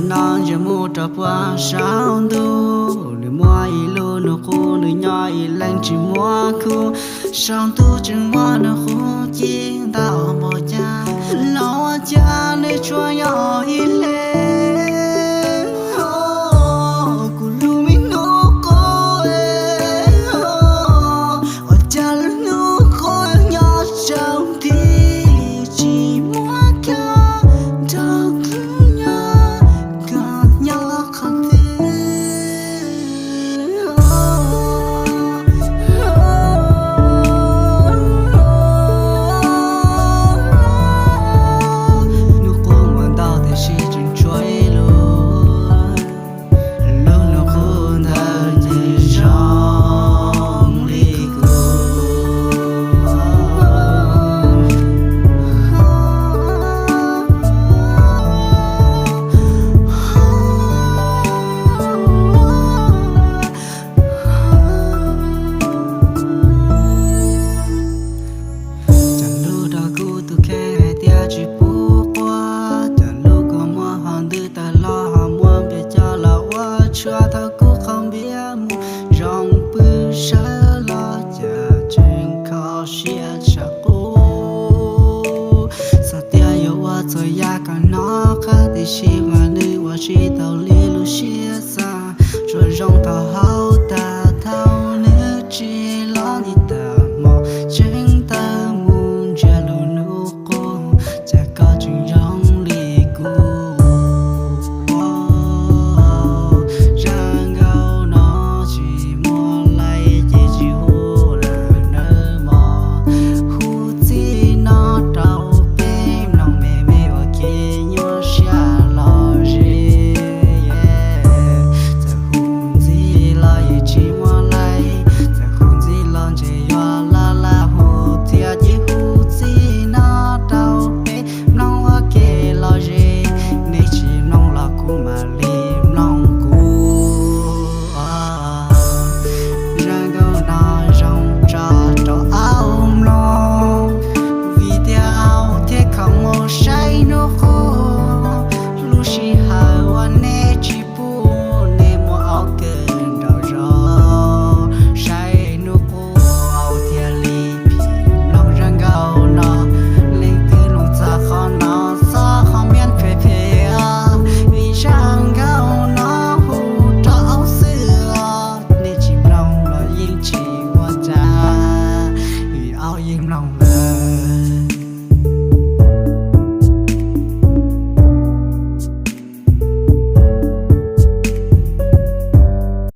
Noj ntses mus rau puag saum ntuj, nws muaj ib lub nws qub, nws nyob ib leeg tsis muaj khub. Saum ntuj tseem muaj nws qub ci ntau npaum cas, los ua cas nws tsuas nyob ib leeg. Kuv lub me hnub qub, ua cas lub hnub qub nyob saum ntuj tsis muaj kab nrog kuv nyob, koj nyob qhov twg? Hnub qub muaj ntau tiam sis tseem tshuav ib lub, lub hnub qub ntawd ces zoo li kuv. Cov lus rau kuv tus kheej hais tias tsis pub quaj, cov lus kua muag ho ntws tawm los ho muab npias coj los ua tshuaj, thaum kuv qhov npias mus zoo pw sawv los cas tseem kho siab tshaj qub. Xav tias yuav ua txhua yam kom hnov qab, tiam sis mas nws ua tsis tau